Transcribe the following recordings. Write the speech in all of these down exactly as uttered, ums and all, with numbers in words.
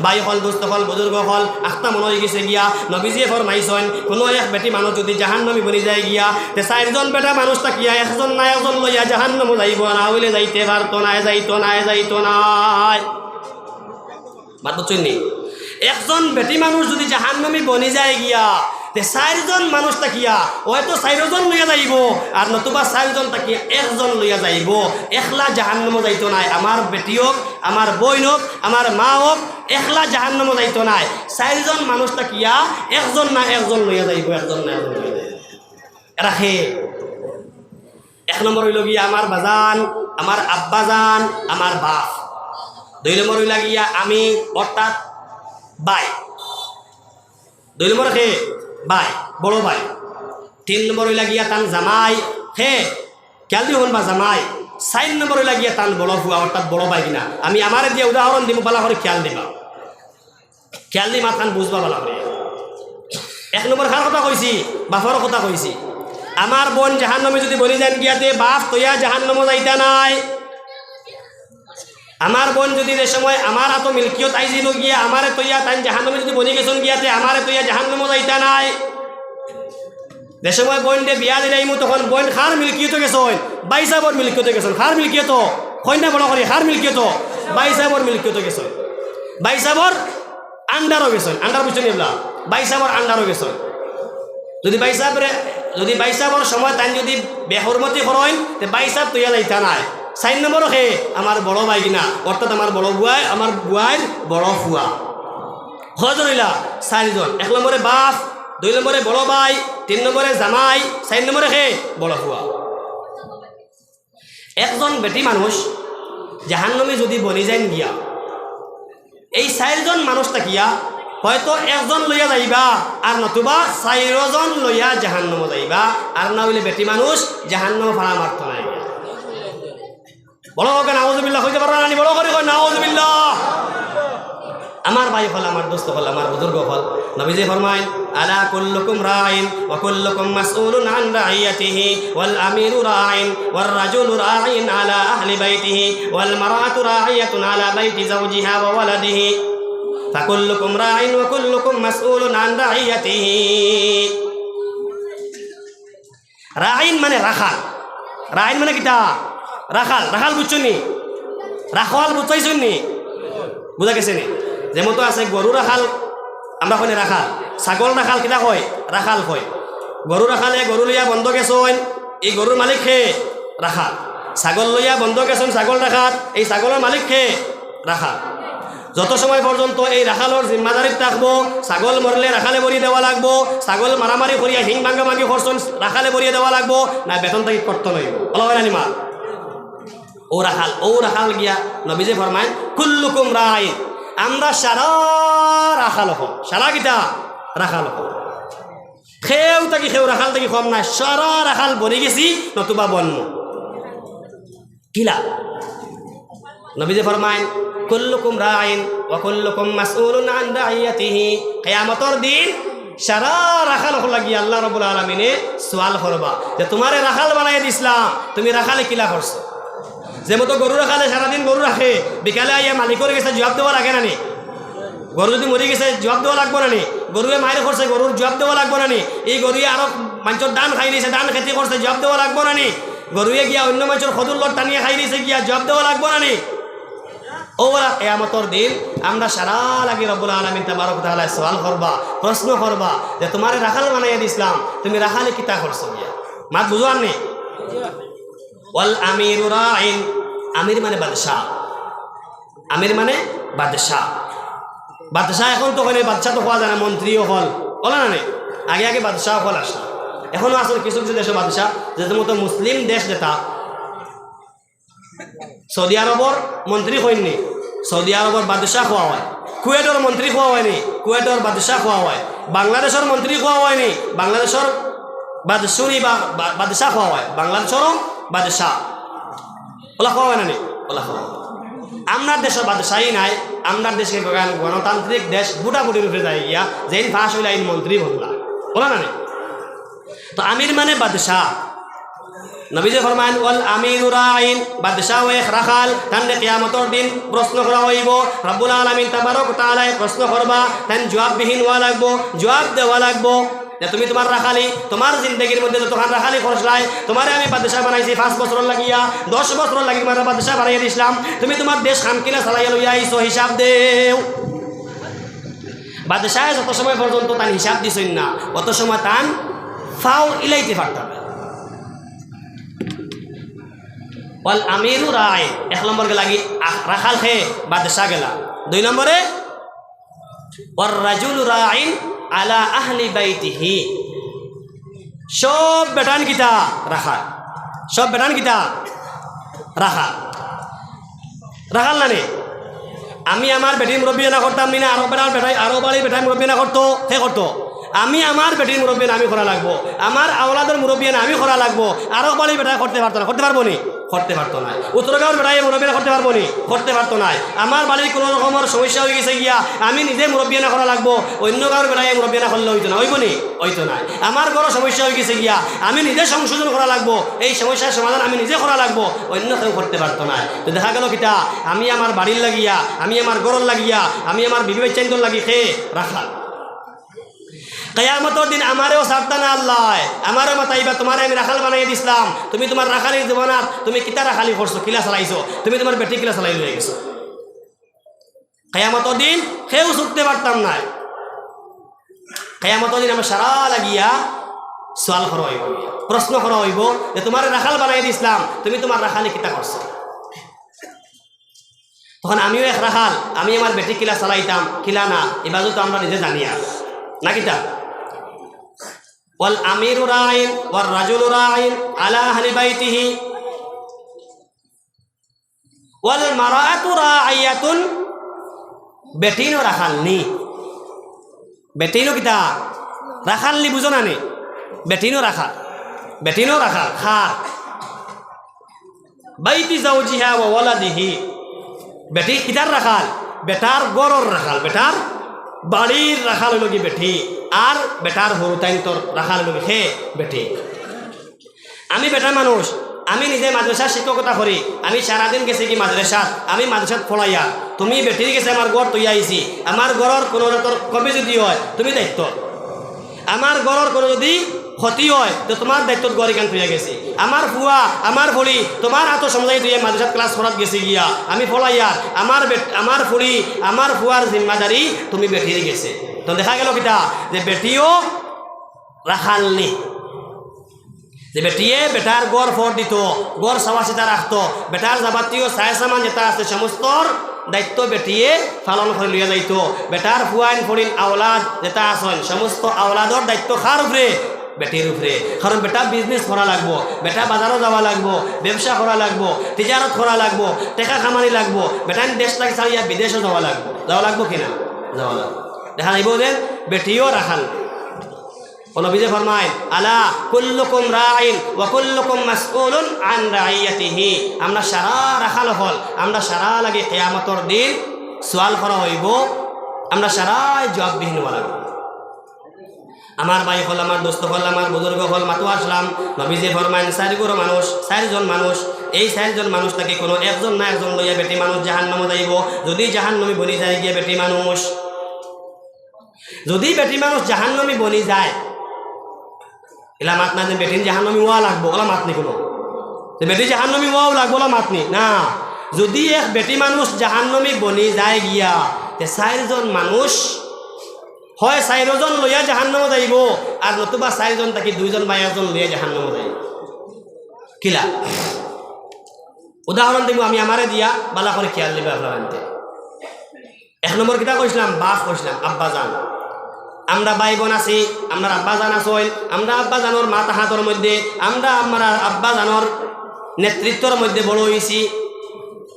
ভাই অকল, দোস্ত অকল, বুজুর্গ অকল, আখতা মনো অইগেছে গিয়া, নবীজিয়ে ফরমাইছইন, কুনু এক বেটি মানুষ যুদি জাহান্নামী বনি যায় গিয়া, তে চাইরজন বেটা মানুষ থাকিয়া একজন না একজন লইয়া জাহান্নামো যাইবো, না অইলে যাইতে পারতো নায়, যাইতো নায়, যাইতো নায়। মাত বুঝছইন নি? একজন বেটি মানুষ যুদি জাহান্নামী বনি যায় গিয়া, তে চাইরজন মানুষ থাকিয়া অয়তো চাইরজন লইয়া যাইবো, আর নতুবা চাইরজন থাকিয়া একজন লইয়া যাইবো। একলা জাহান্নামো যাইতো নায়। আমার বেটি অউক, আমার বইন অউক, আমার মা অউক, একলা জাহান্নামো যাইতো নায়। চাইরজন মানুষ থাকিয়া একজন না একজন লইয়া যাইবো, একজন না একজন লইয়া যাইবো। এরা কে? এক নম্বর অইলো গিয়া আমার বাজান, আমার আব্বাজান, আমার বাপ। দুই নম্বর অইলা গিয়া আমি, অর্থাৎ ভাই। দুই নম্বর কে? ভাই, বড় ভাই। তিন নম্বর অইলা গিয়া তান জামাই, কে? খেয়াল দিও হন বা জামাই। চাইর নম্বর অইলা গিয়া তান বড় ফুয়া, অর্থাৎ বড় ভাই কিনা। আমি আমারে দিয়া উদাহরণ দিমু, ভালা করি খেয়াল দিবা। খেয়াল দি মাতখান বুঝবা ভালা করি। এক নম্বর কার কথা কইছি? বাপর কথা কইছি। আমার বইন জাহান্নামী যুদি বনি যাইন গিয়াতে বাপ থইয়া জাহান্নামো যাইতা নায়। আমার বইন যুদি যে সময় আমার আতো মিলকিয়ত আইছিল গিয়া, আমারে থইয়া তাইন জাহান্নামী যুদি বনি গেছইন গিয়াতে আমারে থইয়া জাহান্নামো যাইতা নায়। যে সময় বইনরে বিয়া দিলাইমু তখন বইন কার মিলকিয়তো গেছইন? ভাইসাবর মিলকিয়তো গেছইন। কার মিলকিয়তো? কইন না বড় করি, কার মিলকিয়তো? ভাইসাবর মিলকিয়তো গেছইন। ভাইসাবর under-ও গেছইন। Under বুঝছইন নি বা? ভাইসাবর under-ও গেছইন। যুদি ভাইসাবরে, যুদি ভাইসাবর সময় তাইন যুদি বেহুরমতি করইন, তে ভাইসাব থইয়া যাইতা নায়। চাইর নম্বর কে? আমার বড় ভাই কিনা, অর্থাৎ আমার বড় বুয়াই, আমার বুয়াইর বড় ফুয়া। কয়জন অইলা? চাইরজন। এক নম্বরে বাপ, দুই নম্বরে বড় ভাই, তিন নম্বরে জামাই, চাইর নম্বরে কে? বড় ফুয়া। একজন বেটি মানুষ জাহান্নামী যুদি বনি যাইন গিয়া, এই চাইরজন মানুষ থাকিয়া অয়তো একজন লইয়া যাইবা, আর নতুবা চাইরজন লইয়া জাহান্নামো যাইবা, আর না অইলে বেটি মানুষ জাহান্নামো ফাড়া মারতো নায়। বড় করি নাউজুবিল্লাহ কইতা পাররা নানি? বড় করি কইন নাউজুবিল্লাহ। আমার ভাই অকল, আমার দোস্ত অকল, আমার বুজুর্গ অকল, নবীজিয়ে ফরমাইন, "আলা কুল্লুকুম রাইন ওয়া কুল্লুকুম মাসউলুন আন রাইয়াতিহি, ওয়াল আমিরু রাইন ওয়ার রাজুলু রাইন আলা আহলি বাইতিহি, ওয়াল মারআতু রাইয়াতুন আলা বাইতি যাওজিহা ওয়া ওয়ালাদিহি, ফাকুল্লুকুম রাইন ওয়া কুল্লুকুম মাসউলুন আন রাইয়াতিহি।" রাইন মানে রাখাল। রাইন মানে কিতা? রাখাল। রাখাল বুঝছইন নি? রাখাল বুঝছইন নি? বুঝা গেছে নি? যেমতো আছে গরু রাখাল, আমরা কই নি রাখাল। ছাগল রাখাল কিতা কয়? রাখাল কয়। গরু রাখালে গরু লইয়া বন্দো গেছইন, এই গরুর মালিক কে? রাখাল। ছাগল লইয়া বন্দো গেছইন, ছাগল রাখাল, এই ছাগলর মালিক কে? রাখাল। যত সময় পর্যন্ত এই রাখালর জিম্মাদারিত থাকবো, ছাগল মরলে রাখালে ভরি দেওয়া লাগবো, ছাগল মারামারি করিয়া হিং ভাঙ্গাভাঙ্গি করছইন, রাখালে ভরি দেওয়া লাগবো, না বেতন থাকি কর্তন অইবো। অলা অয় না নি মাত? অউ রাখাল, অউ রাখাল গিয়া নবীজিয়ে ফরমাইন, "কুল্লুকুম রাইন।" আমরা সারা রাখাল অকল, সারা কিতা? রাখাল অকল। কেউ থাকি কেউ রাখাল থাকি কম নায়, সারা রাখাল বনি গেছি, নতুবা বনমু। কিলা? নবীজিয়ে ফরমাইন, "কুল্লুকুম রাইন ওয়া কুল্লুকুম মাসউলুন আন রাইয়াতিহি।" কিয়ামতর দিন সারা রাখাল অকলরে গিয়া আল্লাহ রাব্বুল আলামিনে সওয়াল করবা যে, "তুমারে রাখাল বানাইয়া দিছলাম, তুমি রাখালি কিলা করছো?" যেমতো গরু রাখালে সারাদিন গরু রাখে, বিকালে আইয়া মালিকর গেছে জুয়াব দেওয়া লাগে না নি? গরু যুদি মরি গেছে, জুয়াব দেওয়া লাগবো না নি? গরুয়ে মাইর করছে, গরুর জুয়াব দেওয়া লাগবো না নি? এই গরুয়ে আরো মানষর ধান খাইলিছে, ধান খেতি করছে, জুয়াব দেওয়া লাগবো না নি? গরুয়ে গিয়া অইন্য মানষর খদুর লট টানিয়া খাইলিছে গিয়া, জুয়াব দেওয়া লাগবো না নি? অউ অলা কিয়ামতর দিন আমরা সারা লাগি রব্বুল আলামিন তাবারক ওয়া তাআলায় সওয়াল করবা, প্রশ্ন করবা যে, "তুমারে রাখাল বানাইয়া দিছলাম, তুমি রাখালি কিতা করছো গিয়া?" মাত বুঝো আর নি? "ওয়াল আমিরু রাইন।" আমির মানে বাদশা। আমির মানে বাদশা। বাদশা অখন তো অইলে বাদশা তো কওয়া যায় না, মন্ত্রী অকল। অলা না নি? আগে আগে বাদশা অকল আছলা। অখনো আছইন কিছু কিছু দেশো বাদশা, যেমতো মুসলিম দেশ যেতা, সৌদি আরবর মন্ত্রী কইন নি, সৌদি আরবর বাদশা কওয়া অয়। কুয়েটর মন্ত্রী কওয়া অয় নি, কুয়েটর বাদশা কওয়া অয়। বাংলাদেশর মন্ত্রী কওয়া অয় নি, বাংলাদেশর বাদশুরি বা, বা, বাদশা কওয়া অয়। বাংলাদেশরও বাদশা। অলা কওয়া অয় না নি? অলা কওয়া অয়। আমরার দেশো বাদশাই নাই, আমরার দেশ গণ-, গণতান্ত্রিক দেশ, ভোটাভুটির উপরে যায় গিয়া, যেইন পাশ অইলা এইন মন্ত্রী বনলা। অলা না নি? তো আমির মানে বাদশা। নবীজি ফরমাইন, "ওয়াল আমিরু রাইন", বাদশাও এক রাখাল, তানরে কিয়ামতর দিন প্রশ্ন করা অইবো। রব্বুল আলামিন তাবারক ওয়া তাআলায় প্রশ্ন করবা, তাইন জুয়াববিহীন অওয়া লাগবো, জুয়াব দেওয়া লাগবো। যে তুমি তুমার রাখালি, তুমার জিন্দেগির মধ্যে যতখান রাখালি করছলায়, তুমারে আমি বাদশা বানাইছি পাঁচ বছরর লাগিয়া, দশ বছরর লাগি তুমারে বাদশা বানাইয়া দিছলাম, তুমি তুমার দেশ খান কিলা চালাইয়া লইয়া আইছো, হিসাব দেও। বাদশায় যত সময় পর্যন্ত তান হিসাব দিছইন না, অত সময় তান ফাও ইলাইতে পারতা না। ওয়াল আমিরু রাইন, এক নম্বর গেলাগি আ-, রাখাল কে? বাদশা গেলা। দুই নম্বরে, ওয়ার রাজুলু রাইন আলা আহলি বাইতিহি। সব বেটাইন কিতা? রাখাল। সব বেটাইন কিতা? রাখাল। রাখাল না নি? আমি আমার বেটির মুরব্বিয়ানা করতাম নি না, আরো বেটার বেটাই, আরো বাড়ির বেটার মুরব্বিয়ানা করতো, কে করতো? আমি আমার বেটির মুরব্বিয়ানা আমি করা লাগবো, আমার আওলাদর মুরব্বিয়ানা আমি করা লাগবো, আরো বাড়ির বেটায় করতে পারতো না, করতে পারবো নি? করতে পারতো নায়। উত্তর গাঁওর বেটায় মুরব্বিয়ানা করতে পারবো নি? করতে পারতো নায়। আমার বাড়ির কোনো রকমর সমস্যা অইগেছে গিয়া, আমি নিজে মুরব্বিয়ানা করা লাগবো, অইন্য গাঁওর বেটায় মুরব্বিয়ানা করলে অইতো না, অইবো নি? অইতো নায়। আমার ঘরো সমস্যা অইগেছে গিয়া, আমি নিজে সংশোধন করা লাগবো, এই সমস্যার সমাধান আমি নিজে করা লাগবো, অইন্য কেউ করতে পারতো নায়। তো দেখা গেলো কিতা, আমি আমার বাড়ির লাগিয়া, আমি আমার ঘরর লাগিয়া, আমি আমার বিবি বাচ্চাইন্তর লাগি কে? রাখাল। কিয়ামতর দিন আমারেও ছাড়তা না আল্লায়, আমারেও মাতাইবা, "তুমারে আমি রাখাল বানাইয়া দিছলাম, তুমি তুমার রাখালির জীবনাত তুমি কিতা রাখালি করছো, কিলা চালাইছো, তুমি তুমার বেটি কিলা চালাই লইয়া গেছো।" কিয়ামতর দিন কেউ ছুটতে পারতাম নায়। কিয়ামতর দিন আমরা সারা লাগিয়া সওয়াল করা অইবো, প্রশ্ন করা অইবো যে, "তুমারে রাখাল বানাইয়া দিছলাম, তুমি তুমার রাখালি কিতা করছো?" তখন আমিও এক রাখাল, আমি আমার বেটি কিলা চালাইতাম, কিলা না, ইবাজু তো আমরা নিজে জানি আর। না কিতা? ওয়াল আমিরু রাইন ওয়ার রাজুলু রাইন আলা আহলি বাইতিহি। ওয়াল মারআতু রাইয়াতুন, বেটিনও রাখাল নি। বেটিনও কিতা? রাখাল নি, বুঝো না নি? বেটিনও রাখাল, বেটিনও রাখাল, খার। বাইতি জাওজিহা ওয়া ওয়ালাদিহি। বেটি কিতার রাখাল? বেটার ঘরর রাখাল, বেটার বাড়ির রাখাল অইলো গি বেটি, আর বেটার হুরুতাইন্তর রাখাল অইলো গি কে? বেটি। আমি বেটা মানুষ, আমি নিজে মাদ্রাসার শিক্ষকতা করি, আমি সারাদিন গেছি গি মাদ্রাসাত, আমি মাদ্রাসাত পড়াইয়ার, তুমি বেটির গেছে আমার ঘর থইয়া আইছি, আমার ঘরর কোনো রকম কমি যদি অয়, তুমি দায়িত্ব। আমার ঘরর কোনো যদি ক্ষতি অয়, তো তুমার দায়িত্বত ঘর ইখান থইয়া গেছি। আমার ফুয়া, আমার ফুড়ি, তুমার আতো সমঝাই থইয়া মাদ্রাসাত ক্লাস করাত গেছে গিয়া, আমি পড়াইয়ার, আমার বেট-, আমার ফুড়ি, আমার ফুয়ার জিম্মাদারি তুমি বেটির গেছে। তো দেখা গেলো কিতা, যে বেটিও রাখাল নি। যে বেটিয়ে বেটার ঘর ফর দিতো, ঘর সাওয়া-সিতা রাখতো, বেটার যাবতীয় সায়-সামান যেতা আছে সমস্তর দায়িত্ব বেটিয়ে পালন করি লইয়া যাইতো। বেটার ফুয়াইন-ফুড়িন আওলাদ যেতা আছইন সমস্ত আওলাদর দায়িত্ব কার উপরে? বেটির উপরে। কারণ বেটা business করা লাগবো, বেটা বাজারো যাওয়া লাগবো, ব্যবসা করা লাগবো, তিজারত করা লাগবো, টেকা কামানি লাগবো, বেটাইন দেশ থাকি ছাড়িয়া বিদেশো যাওয়া লাগবো, যাওয়া লাগবো কি না? যাওয়া লাগবো। দেখা যাইবো যে বেটিও রাখাল। ও নবীজি ফরমাইন, "আলা কুল্লুকুম রাইন ওয়া কুল্লুকুম মাসউলুন আন রাইয়াতিহি।" আমরা সারা রাখাল অকল, আমরা সারা লাগি কিয়ামতর দিন সওয়াল করা অইবো, আমরা সারায় জুয়াববিহীন অওয়া লাগবো। আমার ভাই অকল, আমার দোস্ত অকল, আমার বুজুর্গ অকল, মাতো আসলাম, নবীজি ফরমাইন, চাইর গুরু মানুষ, চাইরজন মানুষ, এই চাইরজন মানুষ থাকি কোনো একজন না একজন লইয়া বেটি মানুষ জাহান্নামো যাইবো। যদি জাহান্নামী বনি যায় গিয়া বেটি মানুষ, যদি বেটি মানুষ জাহান্নামী বনি যায়, ইলা মাত না যে বেটিন জাহান্নামী অওয়া লাগবো, ওলা মাত নি কোনো। যে বেটি জাহান্নামী অওয়াও লাগবো, ওলা মাত নি। না, যদি এক বেটি মানুষ জাহান্নামী বনি যায় গিয়া, তে চাইরজন মানুষ, হয় চাইরজন লইয়া জাহান্নামো যাইবো, আর নতুবা চাইরজন থাকি দুইজন বা একজন লইয়া জাহান্নামো যাইবো। কিলা? উদাহরণ দিমু আমি আমারে দিয়া, বালা করি খিয়াল দিবা আপনারান্তে। এক নম্বর কিতা কইছলাম? বাপ কইছলাম, আব্বা জান। আমরা ভাই বোন আছি, আমরার আব্বা জান আছইন, আমরার আব্বা জানর মাতাহাতর মধ্যে, আমরা আমরার আব্বা জানর নেতৃত্বর মধ্যে বড় অইছি।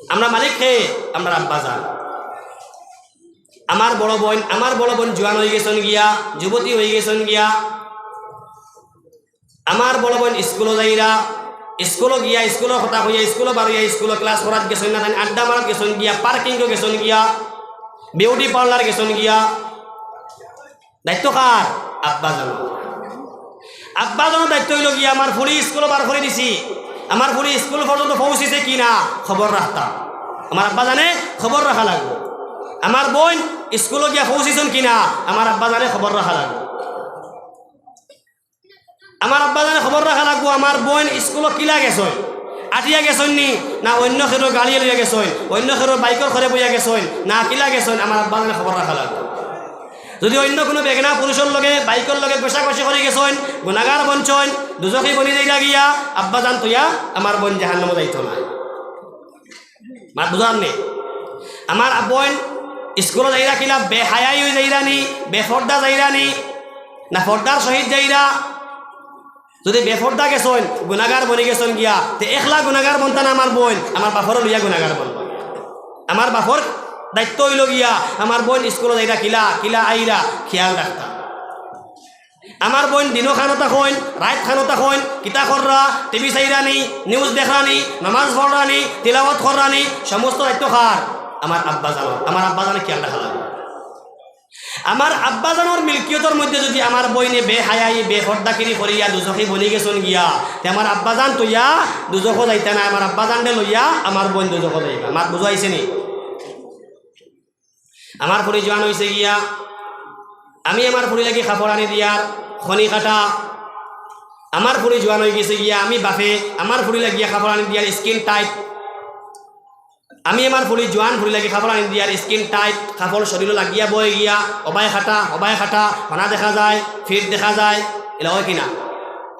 আমরার মালিক কে? আমরার আব্বা জান। আমার বড় বইন, আমার বড় বইন জুয়ান অইগেছইন গিয়া, যুবতী অইগেছইন গিয়া। আমার বড় বইন স্কুলো যাইরা, স্কুলো গিয়া, স্কুলর কথা কইয়া, স্কুলো বারইয়া, স্কুলো ক্লাস করাত গেছইন না, তাইন আড্ডা মারাত গেছইন গিয়া, পার্কিংও গেছইন গিয়া, বিউটি পার্লার গেছইন গিয়া। দায়িত্ব কার? আব্বা জানর। আব্বা জানর দায়িত্ব অইলো গিয়া, আমার ফুড়ি স্কুলো বার করি দিছি, আমার ফুরি স্কুল পর্যন্ত পৌঁছিছে কি না খবর রাখতাম। আমার আব্বাজানে খবর রাখা লাগবো। আমার বইন স্কুলো গিয়া পৌঁছিছইন কি না, আমার আব্বাজানে খবর রাখা লাগবো। আমার আব্বাজানে খবর রাখা লাগবো, আমার বইন স্কুলো কিলা গেছইন, আটিয়া গেছইন নি, না অইন্য কেউর গাড়িয়ে লইয়া গেছইন, অইন্য কেউর বাইকর ঘরে বইয়া গেছইন, না কিলা গেছইন, আমার আব্বাজানে খবর রাখা লাগবো। যুদি অইন্য কুনু বেগেনা পুরুষর লগে, বাইকর লগে ঘষাঘষি করি গেছইন, গুনাগার বনছইন, দুজখি বনি যাইরা গিয়া, আব্বাজান তইয়া আমার বইন জাহান্নামো যাইতো নায়। মাত বুঝার নি? আমার বইন স্কুলো যাইরা কিলা বেহায়াই অই যাইরা নি, বেফর্দা যাইরা নি, না ফর্দার সহিত যাইরা? যুদি বেফর্দা গেছইন, গুনাগার বনি গেছইন গিয়া, তে একলা গুনাগার বনতা না আমার বইন, আমার বাফরে লইয়া গুনাগার বনবা। আমার বাফর দায়িত্ব অইলো গিয়া, আমার বইন স্কুলো যাইরা কিলা, কিলা আইরা, খিয়াল রাখতা। আমার বইন দিনো খানো থাকইন, রাইত খানো থাকইন, কিতা কররা, টিভি চাইরা নি, নিউজ দেখরা নি, নামাজ পড়রা নি, তিলাওয়াত কররা নি, সমস্ত দায়িত্ব কার? আমার আব্বাজানর। আমার আব্বাজানে খিয়াল রাখা লাগবো। আমার আব্বাজানর মিলকিয়তর মধ্যে যুদি আমার বইনে বেহায়াই, বেফর্দাগিরি করিয়া দুজখি বনি গেছইন গিয়া, তে আমার আব্বাজান তইয়া দুজখো যাইতা নায়, আমার আব্বাজানরে লইয়া আমার বইন দুজখো যাইবা। মাত বুঝাইছে নি? আমার ফুরি জোয়ান অইছে গিয়া, আমি আমার ফুরি লাগি কাপড় আনি দিয়ার খনি কাটা। আমার ফুরি জোয়ান অই গেছে গিয়া, আমি বাফে আমার ফুরি লাগিয়া কাপড় আনি দিয়ার স্কিন টাইট। আমি আমার ফুরি জোয়ান ফুরি লাগি কাপড় আনি দিয়ার স্কিন টাইট, কাপড় শরীলো লাগিয়া বয় গিয়া, অবায় কাটা, অবায় কাটা, হনা দেখা যায়, ফিট দেখা যায়, ইলা অয় কি না?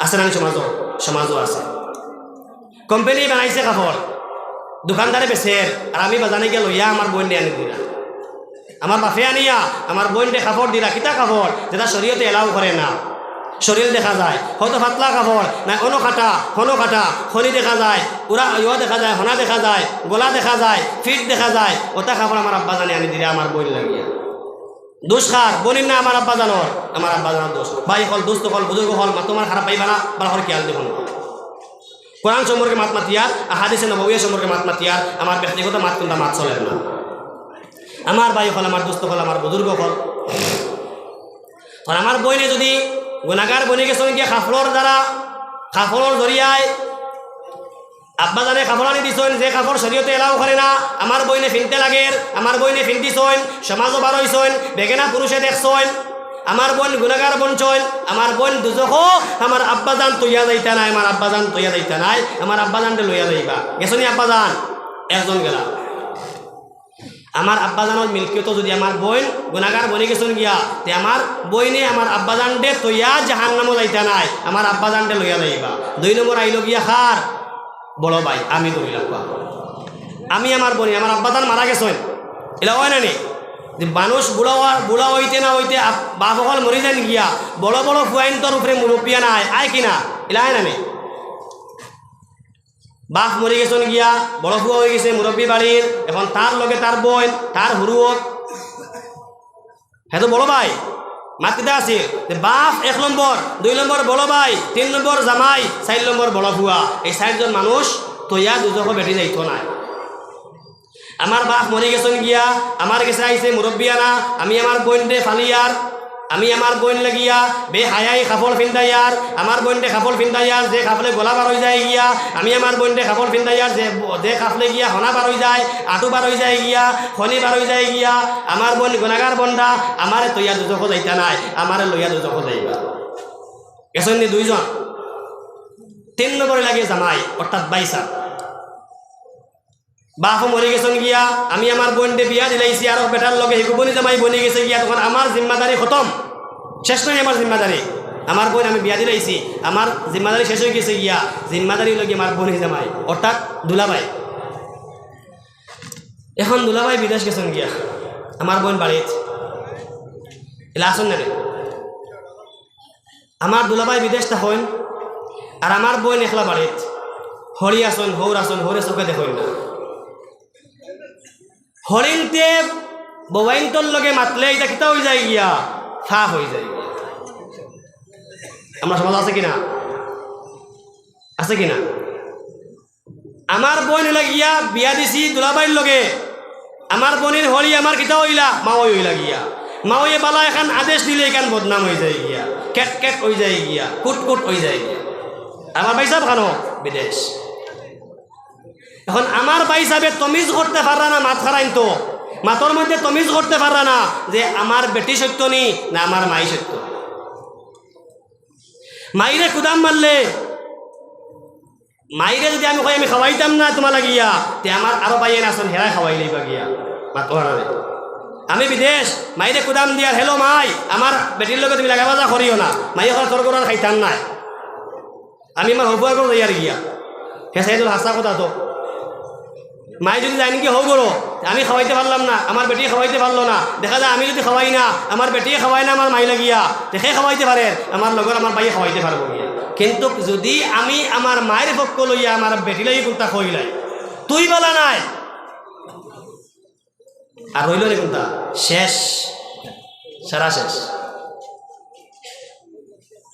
আছে না নি সমাজো? সমাজো আছে। কোম্পানি বানাইছে কাপড়, দোকানদারে বেচের, আর আমি বাজানে গিয়া লইয়া আমার বইনরে আনি দিরা। আমার বাফে আনিয়া আমার বইনরে কাপড় দিরা, কিতা কাপড়? যেটা শরীয়তে এলাও করে না। শরীল দেখা যায়, হয়তো পাতলা কাপড়, না অনো কাটা, হনো কাটা, খনি দেখা যায়, উরা ইয়া দেখা যায়, হনা দেখা যায়, গলা দেখা যায়, ফিট দেখা যায়, ওটা কাপড় আমার আব্বাজানে আনি দিরা আমার বইন লাগিয়া। দোষ কার? বইনর না আমার আব্বাজানর? আমার আব্বাজানর দোষ। ভাই অকল, দোস্ত অকল, বুজুর্গ অকল, মা তুমার খারাপ পাইবা না, বালা করি খিয়াল দিবা। কোরআন সম্পর্কে মাত মাতিয়ার, আহাদিসে নববিয়া সম্পর্কে মাত মাতিয়ার, আমার ব্যক্তিগত মাত কুনটা মাত চলের না। আমার ভাই অকল, আমার দোস্ত অকল, আমার বুজুর্গ অকল, আর আমার বইনে যুদি গুনাগার বনি গেছইন গিয়া কাপড়র দ্বারা, কাপড়র জরিয়ায়, আব্বাজানে কাপড় আনি দিছইন, যে কাপড় শরীয়তে এলাও করে না, আমার বইনে ফিনতে লাগের, আমার বইনে ফিনদিছইন, সমাজো বার অইছইন, বেগেনা পুরুষে দেখছইন, আমার বইন গুনাগার বনছইন, আমার বইন দুজখো আমার আব্বাজান তইয়া যাইতা নায়, আমার আব্বাজান তইয়া যাইতা নায়, আমার আব্বাজানরে লইয়া যাইবা। গেছইন নি আব্বাজান? একজন গেলা। আমার আব্বাজানর মিলকিয়তো যুদি আমার বইন গুনাগার বনি গেছইন গিয়া, তে আমার বইনে আমার আব্বাজানরে তইয়া জাহান্নামো যাইতা নায়, আমার আব্বাজানরে লইয়া যাইবা। দুই নম্বর আইলো গিয়া কার? বড় ভাই, আমি ধরিলাম বা। আমি আমার বইন, আমার আব্বাজান মারা গেছইন, ইলা অয় না নি? যে মানুষ বুড়া অওয়া-, বুড়া অইতে না অইতে আপ-, বাপ অকল মরি যাইন গিয়া, বড় বড় ফুয়াইন্তর উপরে মুরব্বিয়ানা আয়, আয় কি না? ইলা অয় না নি? বাপ মরি গেছইন গিয়া, বড় ফুয়া অই গেছে মুরব্বি বাড়ির, এখন তার লগে তার বইন, তার হুরুয়ত, হে তো বড় ভাই। মাত কিতা আছিল? যে বাপ এক নম্বর, দুই নম্বর বড় ভাই, তিন নম্বর জামাই, চাইর নম্বর বড় ফুয়া। এই চাইরজন মানুষ তইয়া দুজখো বেটি যাইতো নায়। আমার বাপ মরি গেছইন গিয়া, আমার গেছে আইছে মুরব্বিয়ানা, আমি আমার বইনরে ফালিয়ার, আমি আমার বইন লাগিয়া বেহায়াই কাপড় ফিন্দাইয়ার, আমার বইনরে কাপড় ফিন্দাইয়ার, যে কাপড়ে গলা বার অই যায় গিয়া, আমি আমার বইনরে কাপড় ফিন্দাইয়ার, যে, যে কাপড়ে গিয়া হনা বার অই যায়, আটু বার অই যায় গিয়া, খনি বার অই যায় গিয়া, আমার বইন গুনাগার বন্দা, আমারে তইয়া দুজখো যাইতা নায়, আমারে লইয়া দুজখো যাইবা। গেছইন নি দুইজন, তিন নম্বরে লাগে জামাই, অর্থাৎ ভাইসাব। বাপও মরি গেছইন গিয়া, আমি আমার বইনরে বিয়া দিলাইছি, আরো বেটার লগে হিগু বনি জামাই বনি গেছে গিয়া, তখন আমার জিম্মাদারি খতম, শেষ নাই আমার জিম্মাদারি। আমার বইন আমি বিয়া দিলাইছি, আমার জিম্মাদারি শেষ অই গেছে গিয়া, জিম্মাদারি অইলো গিয়া আমার বনি জামাই, অর্থাৎ দুলাভাই। এখন দুলাভাই বিদেশ গেছইন গিয়া, আমার বইন বাড়িত, ইলা আছইন না নি? আমার দুলাভাই বিদেশ থাকইন, আর আমার বইন একলা বাড়িত। হড়ি আছইন, হউর আছইন, হউরে চউখে দেখইন না। হড়িন্তে বউয়াইন্তর লগে মাতলে ইটা কিতা অই যায় গিয়া? ফাপ অই যায় গিয়া। আমরার সমাজো আছে কি না? আছে কি না? আমার বইন অইলা গিয়া বিয়া দিছি দুলাভাইর লগে। আমার বইনর হড়ি আমার কিতা অইলা? মাওই অইলা গিয়া। মাওইয়ে বালা এখান আদেশ দিলে এখান বদনাম অই যায় গিয়া, কেট কেট অই যায় গিয়া, কুট কুট অই যায় গিয়া। আমার ভাইসাব খানো বিদেশ। এখন আমার ভাইসাবে তমিজ করতে পাররা না, মাত খারাইন তো, মাতর মধ্যে তমিজ করতে পাররা না যে আমার বেটি সত্য নি না আমার মাই সত্য। মাইরে কুদাম মারলে, মাইরে যদি আমি কই আমি খাওয়াইতাম না তুমার লাগিয়া, তে আমার আরো ভাইয়াইন আছইন, হেরায় খাওয়াইলাইবা গিয়া। মাত খারাইন। আমি বিদেশ, মাইরে কুদাম দিয়ার, "হ্যালো মাই, আমার বেটির লগে তুমি লাগা বাজা করিও না।" মাইয়ে কয়, "তোর গরু আর খাইতাম নায়।" আমি আমার হউফুয়ার গরু যাইয়ার গিয়া। হে সাইদুল, হাছা কথা তো। মাই যদি যাইন গি হউ গরু, আমি খাওয়াইতে পারলাম না, আমার বেটি খাওয়াইতে পারলো না, দেখা যায় আমি যদি খাওয়াই না, আমার বেটি খাওয়ায় না আমার মাই লাগিয়া, তে কে খাওয়াইতে পারে? আমার লগর আমার ভাইয়ে খাওয়াইতে পারবো গিয়া। কিন্তু যদি আমি আমার মায়ের পক্ষ লইয়া আমার বেটি লাগি কুন্তা কইলাই, তুই বালা নায়, আর রইল নি কুন্তা? শেষ, সারা শেষ।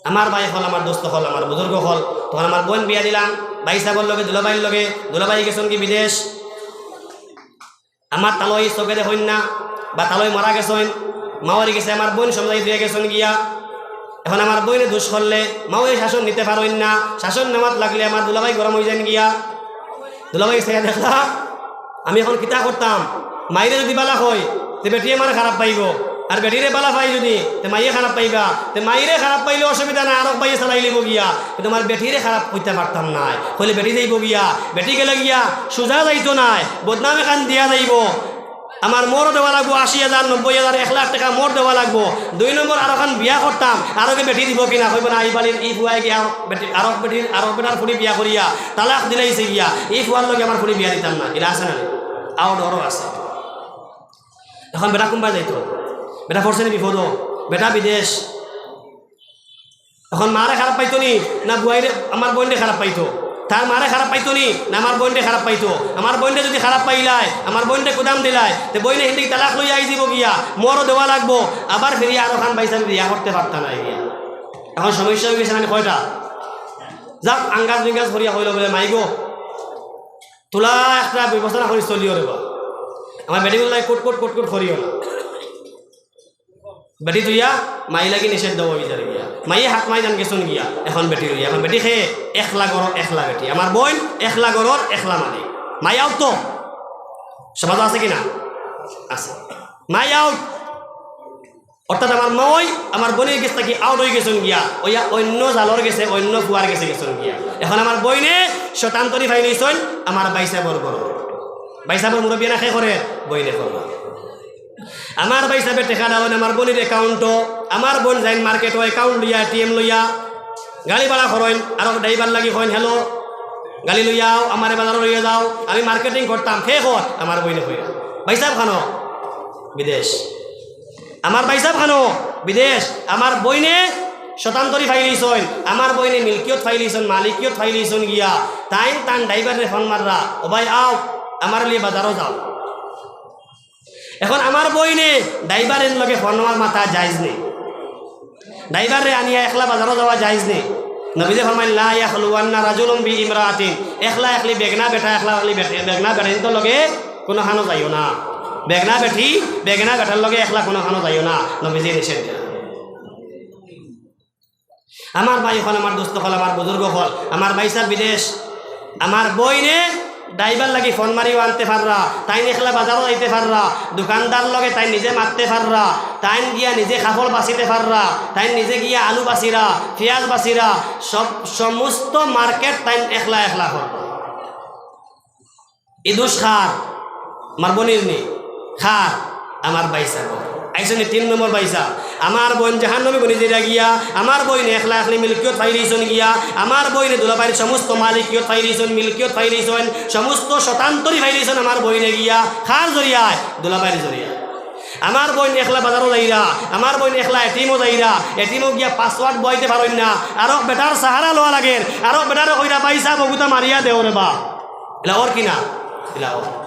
আমার ভাই অকল, আমার দোস্ত অকল, আমার বুজুর্গ অকল, তখন আমার বইন বিয়া দিলাম ভাইসাবর লগে, দুলাভাইর লগে, দুলাভাই গেছইন গি বিদেশ। আমার তালই চোখে দেখইন না, বা তালই মারা গেছইন, মা মরি গেছে, আমার বইন সমঝাই দিয়া গেছইন গিয়া। এখন আমার বইনে দুষ করলে মাওয়ে শাসন নিতে পারইন না, শাসন নেওয়াত লাগলে আমার দুলাভাই গরম অইযাইন গিয়া। দুলাভাই চাইয়া দেখলা, আমি এখন কিতা করতাম? মাইরে যদি বালা কই, তে বেটিয়ে আমারে খারাপ পাইবো, আর বেটিরে বালা পাই যদি, তে মাইয়ে খারাপ পাইবা। তে মাইরে খারাপ পাইলে অসুবিধা নাই, আরক ভাইয়ে চালাইলিবো গিয়া, কিন্তু আমার বেটিরে খারাপ কইতে পারতাম নায়, কইলে বেটি যাইবো গিয়া, বেটি গেলে গিয়া সুজা যাইতো নায়, বদনাম এখান দিয়া যাইবো। আমার মোর দেওয়া লাগবো আশি হাজার, নব্বই হাজার, এক লাখ টেকা মোর দেওয়া লাগবো। দুই নম্বর আরোখান বিয়া করতাম, আরোকে বেটি দিবো কিনা, কইবো না, "ই বাড়ির ই ফুয়ায় গিয়া আরক বেটি, আরক বেটির, আরক বেটার ফুড়ি বিয়া করিয়া তালাক দিলাইছে গিয়া, ই ফুয়ার লগে আমার ফুড়ি বিয়া দিতাম না।" ইলা আছে না নি? আও ডরও আছে। এখন বেটা কুনবায় যাইতো? বেটা পড়ছে নি বিপদো? বেটা বিদেশ। এখন মারে খারাপ পাইতো নি না বুয়াইরে, আমার বইনরে খারাপ পাইতো? তার মারে খারাপ পাইতো নি না আমার বইনরে খারাপ পাইতো? আমার বইনরে যদি খারাপ পাইলায়, আমার বইনরে কুদাম দিলায়, তে বইনে হিন্দি তালাক লইয়া আই দিব গিয়া, মোরও দেওয়া লাগবো। আবার ফিরিয়া আরোখান ভাইসাবে বিয়া করতে পারতা না গিয়া। এখন সমস্যা অইগেছে না নি কয়টা? যাক, আঙ্গাজ বিঙ্গাজ করিয়া কইলো বুলে, "মাই গো, তুলা একটা বিবেচনা করি চলিও রে বা। আমার বেটি বুলে কুট কুট কুট কুট করিও না।" বেটি তুইয়া মাই লাগি নিষেধ দেওয়া অইযার গিয়া। মাইয়ে হাত মাই জান গেছইন গিয়া। এখন বেটি রইয়া। এখন বেটি কে? একলা ঘরর একলা বেটি। আমার বইন একলা ঘরর একলা মালিক। মাই out তো। সমাজো আছে কি না? আছে। মাই out। অর্থাৎ আমার মাই আমার বইনর গেছ থাকি out অইগেছইন গিয়া। অইয়া অইন্য জালর গেছে, অইন্য ফুয়ার গেছে গেছইন গিয়া। এখন আমার বইনে শতান্তরি ফাইলিছইন আমার ভাইসাবর ঘরো। ভাইসাবর মুরব্বিয়ানা কে করে? বইনে করে। আমার ভাইসাবে টেকা ডালইন আমার বইনর account-ও, আমার বইন যাইন market-ও account লইয়া, ATM লইয়া, গাড়ি ভাড়া করইন, আরো driver লাগি কইন, "হ্যালো, গাড়ি লইয়া আও, আমারে বাজারো লইয়া যাও, আমি marketing করতাম।" কে কর? আমার বইনে কইরা। ভাইসাব খানো? বিদেশ। আমার ভাইসাব খানো? বিদেশ। আমার বইনে শতান্তরি ফাইলিছইন, আমার বইনে মিলকিয়ত ফাইলিছইন, মালিকিয়ত ফাইলিছইন গিয়া, তাইন তান driver-রে phone মাররা, "ও ভাই আও, আমারে লইয়া বাজারো যাও।" এখন আমার বইনে driver-এর লগে phone মারা জায়েজ নি? Driver-রে আনিয়া একলা বাজারো যাওয়া জায়েজ নি? নবীজি ফরমাইন, "লা ইয়াখলুওয়ান্না রাজুলুম বি ইমরাআতিন।" একলা একলি বেগনা বেটা, একলা একলি বেট-, বেগনা বেটাইন্তর লগে কুনুখানো যাইও না। বেগনা বেটি, বেগনা বেটার লগে একলা কুনুখানো যাইও না। নবীজি নিষেধ দিয়া। আমার ভাই অকল, আমার দোস্ত অকল, আমার বুজুর্গ অকল, আমার ভাইসাব বিদেশ, আমার বইনে driver লাগি phone মারিও আনতে পাররা, তাইন একলা বাজারো যাইতে পাররা, দোকানদার লগে তাইন নিজে মাততে পাররা, তাইন গিয়া নিজে কাপড় বাছিতে পাররা, তাইন নিজে গিয়া আলু বাছিরা, পিয়াজ বাছিরা, সব সমস্ত market তাইন একলা একলা কররা। ই দুষ কার? আমার বইনর নি? কার? আমার ভাইসাব। আইছে নি তিন নম্বর ভাইসাব। আমার বইন জাহান্নামী বনি যাইরা গিয়া, আমার বইনে একলা একলি মিলকিয়ত ফাইলিছইন গিয়া, আমার বইনে দুলাভাইর সমস্ত মালিকিয়ত ফাইলিছইন, মিলকিয়ত ফাইলিছইন, সমস্ত শতান্তরি ফাইলিছইন আমার বইনে গিয়া। কার জরিয়ায়? দুলাভাইর জরিয়ায়। আমার বইন একলা বাজারো যাইরা, আমার বইন একলা ATM-ও যাইরা, ATM-ও গিয়া password বওয়াইতে পারইন না, আরক বেটার সাহারা লওয়া লাগের, আরক বেটারে কইরা, "ভাইসাব, অগুতা মারিয়া দেও রে বা।" ইলা অর কি না? ইলা অর।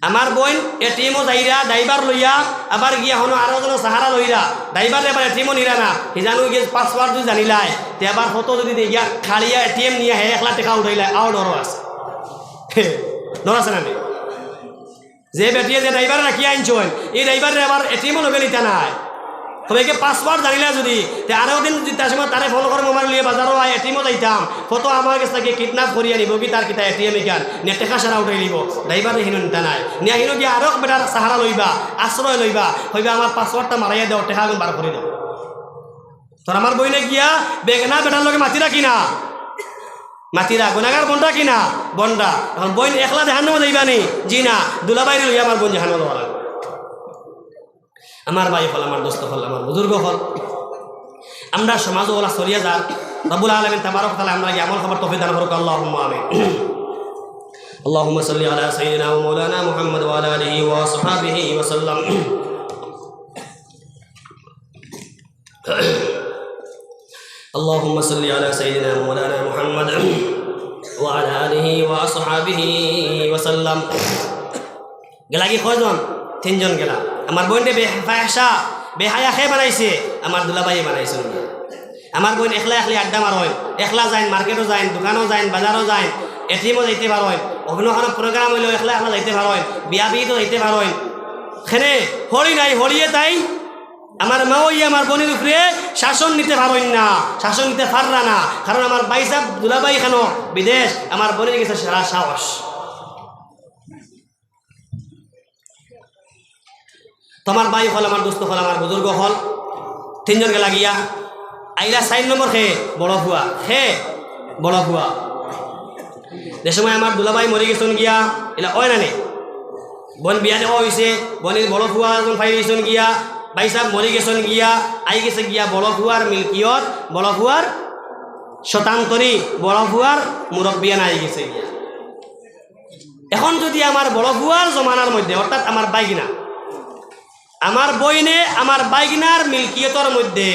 আমার বইন ATM-ও যাইরা, driver লইয়া, আবার গিয়া হনো আরো জনর সাহারা লইরা, driver-রে আবার ATM-ও নিরা না, হি জানো গিয়া password যদি জানিলায়, তে আবার ফটো যদি দেখিয়া খালিয়া ATM নিয়া হে একলা টেকা উঠাইলায়, আও ডরও আছে। ডর আছে না নি? যে বেটিয়ে যে driver রাখিয়া আনছইন, ই driver-রে আবার ATM-ও লগে নিতা নায়। তবে একে পাসওয়ার্ড জানিলা যদি, তে আরো দিন যদি তার সময় তারে ফলো করে মোবাইল নিয়ে বাজারও আয়, এটিএমও যাইতাম, ফটো আমার গেছ থাকি কিডন্যাপ করিয়া নিবো কি তার কিতা এটিএম ইখান, নিয়া টেকা সারা উঠাই নিবো, ড্রাইভারে হিনো নিতা নায়, নিয়া হিনো গিয়া আরো বেটার সাহারা লইবা, আশ্রয় লইবা, কইবা আমার পাসওয়ার্ডটা মারাইয়া দেও, টেকা আমি বার করি দেও। তোর আমার বইনে গিয়া বেগনা বেটার লগে মাতি রাখি না, মাতিরা গুনাগার বনরা কি না? বনরা। এখন বইন একলা জাহান্নামে যাইবা নি? জি না, দুলাভাইরে লইয়া আমার বইন জাহান্নামে যাওয়া লাগবো। আমার ভাই অকল, আমার দোস্ত অকল, আমার বুজুর্গ অকল, আমরা সমাজ ওলা চলিয়া যার, রব্বুল আলামিন তাবারক তাআলা আমরা আমল করার তৌফিক দান করুক, আল্লাহুম্মা আমিন। اللهم صل على سيدنا ومولانا محمد وعلى آله وأصحابه وسلم. اللهم صل على سيدنا مولانا محمد وعلى آله وأصحابه وسلم. গেলা কি কয়জন? তিনজন গেলা। আমার বইনরে বেফাহেশা, বেহায়া কে বানাইছে? আমার দুলাভাইয়ে বানাইছে। আমার বইন একলা একলি আড্ডা মারইন, একলা যাইন, মার্কেটো যাইন, দোকানো যাইন, বাজারো যাইন, এটিএমও যাইতে পারইন, অন্য কোনো প্রোগ্রাম অইলেও একলা একলা যাইতে পারইন, বিয়া বিয়েতো যাইতে পারইন। খেনে হড়ি নাই, হড়িয়ে তাই আমার মা ওই আমার বইনর উপরে শাসন নিতে পারইন না, শাসন নিতে পাররা না, কারণ আমার ভাইসাব দুলাভাই কেন বিদেশ, আমার বইনর গেছে সারা সাহস। তো আমার ভাই অকল, আমার দোস্ত অকল, আমার বুজুর্গ অকল, তিনজন গেলা গিয়া, আইলা চাইর নম্বর কে? বড় ফুয়া। কে? বড় ফুয়া। যে সময় আমার দুলাভাই মরি গেছইন গিয়া, ইলা অয় না নি? বইন বিয়া দেওয়া অইছে, বইনর বড় ফুয়া একজন পাই গেছইন গিয়া, ভাইসাব মরি গেছইন গিয়া, আই গেছে গিয়া বড় ফুয়ার মিলকিয়ত, বড় ফুয়ার শতান্তরী, বড় ফুয়ার মুরব্বিয়ানা আই গেছে গিয়া। এখন যদি আমার বড় ফুয়ার জমানার মধ্যে, অর্থাৎ আমার বাইগনা, আমার বইনে আমার বাইগনার মিলকিয়তর মধ্যে,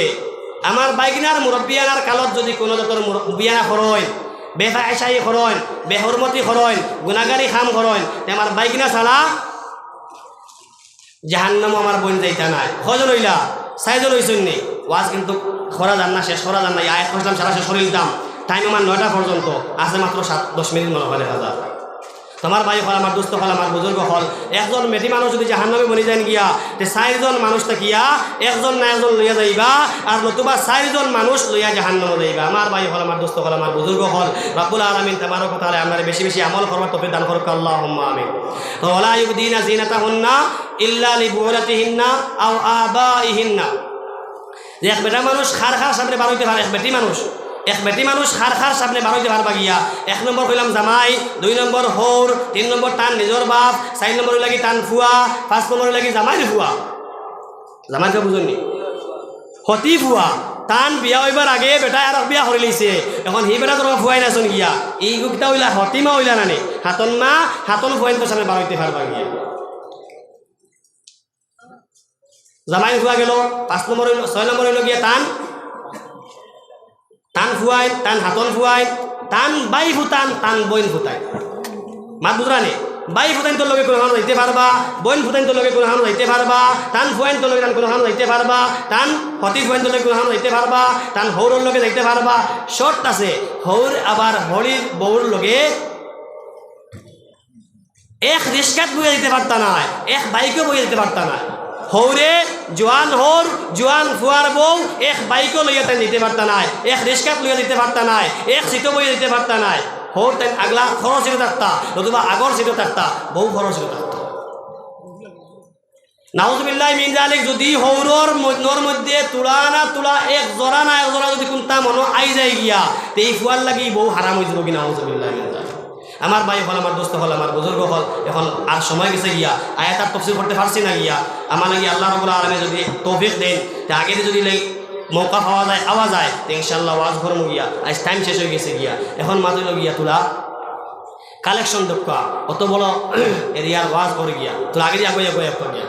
আমার বাইগনার মুরব্বিয়ানার কালত যদি কোনো জাতর মুরব্বিয়ানা করইন, বেফাহেশাই করইন, বেহরমতি করইন, গুনাগারি কাম করইন, তে আমার বাইগনা ছাড়া জাহান্নামো আমার বইন যাইতা নায়। কয়জন অইলা? চাইরজন অইছইন নি? ওয়াজ কিন্তু করা যার না, শেষ করা যার না। এই আয়াত কইছিলাম সারা শেষ করি দিতাম। টাইম আমার নয়টা পর্যন্ত আছে, মাত্র সাত দশ মিনিট মনে হয় দেখা যায়। তো আমার ভাই অকল, আমার দোস্ত অকল, আমার বুজুর্গ অকল, একজন বেটি মানুষ যদি জাহান্নামে বনি যাইন গিয়া, তে চাইরজন মানুষ থাকিয়া একজন না একজন লইয়া যাইবা, আর নতুবা চাইরজন মানুষ লইয়া জাহান্নামো যাইবা। আমার ভাই অকল, আমার দোস্ত অকল, আমার বুজুর্গ অকল, রব্বুল আলামিন তাবারক ওয়া তাআলা আমরারে বেশি বেশি আমল করবার তৌফিক দান করুক, আল্লাহুম্মা আমিন। ওয়ালা ইউবদিনা জিনাতাহুন্না ইল্লা লিবুলাতিহিন্না আও আবাইহিন্না। যে এক বেটা মানুষ কার কার সামনে বার অইতে পারে, এক বেটি মানুষ, এক বেটি মানুষ কার কার সামনে বার অইতে পারবা গিয়া? এক নম্বর কইলাম জামাই, দুই নম্বর হউর, তিন নম্বর তান নিজর বাপ, চাইর নম্বর অইলা গি তান ফুয়া, পাঁচ নম্বর অইলা গি জামাইর ফুয়া। জামাইর ফুয়া বুঝইন নি? হতি ফুয়া। তান বিয়া অইবার আগে বেটায় আরক বিয়া করিলিছে, এখন হি বেটা তোর ফুয়াইন আছইন গিয়া। ইগু কিতা অইলা, হতি মা অইলা না নি? হাতন মা, হাতন ফুয়াইন্তর সামনে বার অইতে পারবা গিয়া। জামাইর ফুয়া গেল, পাঁচ নম্বর অইল, ছয় নম্বর অইল গিয়া তান, তান ফুয়াইন, তান হাতন ফুয়াইন, তান বাই ফুতান, তান বইন ফুতাইন। মাত বুঝরা নি? বাই ফুতাইন্তর লগে কোনো হানো যাইতে পারবা, বইন ফুতাইন্তর লগে কোনো হানো যাইতে পারবা, তান ফুয়াইন্তর লগে তান কোনো হানো যাইতে পারবা, তান হতি ফুয়াইন্তর লগে কোনো হানো যাইতে পারবা, তান হউরর লগে যাইতে পারবা। শর্ত আছে, হউর আবার হড়ির বউর লগে এক রিস্কাত বইয়া দিতে পারতা নায়, এক বাইকো বইয়া দিতে পারতা নায়। হউরে, জোয়ান হউর, জোয়ান ফুয়ার বউ, এক বাইকো লইয়া তাই দিতে পারতা নায়, এক রিস্কাত লইয়া দিতে পারতা নায়, এক সিটো বইয়া দিতে পারতা নায়। হউর তাই আগলা খরচ সিটো থাকতা, নতুবা আগর সিটো থাকতা, বউ খরচ সিটো থাকতা। নাউজুবিল্লাহ মিন জালিক, যদি হউরর মনর মধ্যে তুলা না তুলা, এক জরা না এক জরা যদি কুন্তা মনো আই যায় গিয়া, তে ই ফুয়ার লাগি বউ হারাম অই যাইবো কি? নাউজুবিল্লাহ মিন জালিক। আমার ভাই অকল, আমার দোস্ত অকল, আমার বুজুর্গ অকল, এখন আর সময় গেছে গিয়া, আয়াত আর তফসির করতে পারছি না গিয়া। আমার লাগি আল্লাহ রাব্বুল আলামিন যদি তৌফিক দেইন, তে আগে যদি লে-, মৌকা পাওয়া যায়, আওয়া যায়, তে ইনশাআল্লাহ ওয়াজ করমু গিয়া। আইজ টাইম শেষ অই গেছে গিয়া, এখন মাত্র গিয়া তুলা কালেকশন দক্কা, অত বড় এরিয়ার ওয়াজ করি গিয়া, তুলা আগে দিয়া আগুয়া আগুয়া গিয়া।